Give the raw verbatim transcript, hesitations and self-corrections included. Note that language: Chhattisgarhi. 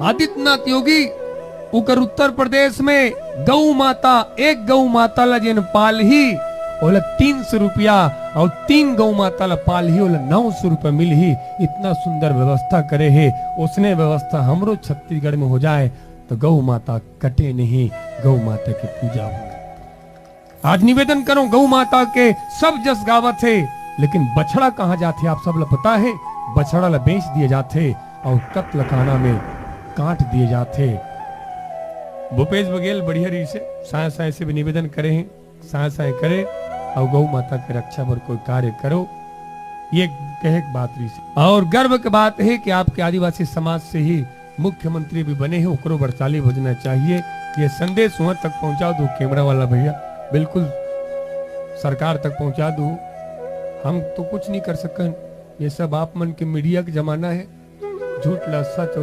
आदित्यनाथ योगी उकर उत्तर प्रदेश में गौ माता, एक गौ माता ला जेन पालही, ओला तीन सौ रुपया, और तीन गौ माता ला पालही, ओला नौ सौ रुपया मिलही। इतना सुंदर व्यवस्था करे हे। उसने व्यवस्था हमरो छत्तीसगढ़ में हो जाए तो गौ माता कटे नहीं, गौ माता की पूजा हो। आज निवेदन करो, गौ माता के सब जस गावत हे, लेकिन बछड़ा कहाँ जाथे? आप सब ला पता हे, बछड़ा ला बेच दिए जाथे और कत्लखाना में काट दिए जाथे। भूपेश बघेल बढ़िया रीत से साय साय से भी निवेदन करे हैं, साय साय करे और गौ माता के रक्षा बर कोई कार्य करो, ये कहे के बात रीत से। और गर्व के बात है कि आपके आदिवासी समाज से ही मुख्यमंत्री भी बने हैं, ओकरो बर ताली बजना चाहिए। ये संदेश वहां तक पहुंचा दो, कैमरा वाला भैया, बिल्कुल सरकार तक पहुंचा दो। हम तो कुछ नहीं कर सकन, ये सब आप मन के मीडिया के जमाना है। झूठ ला सच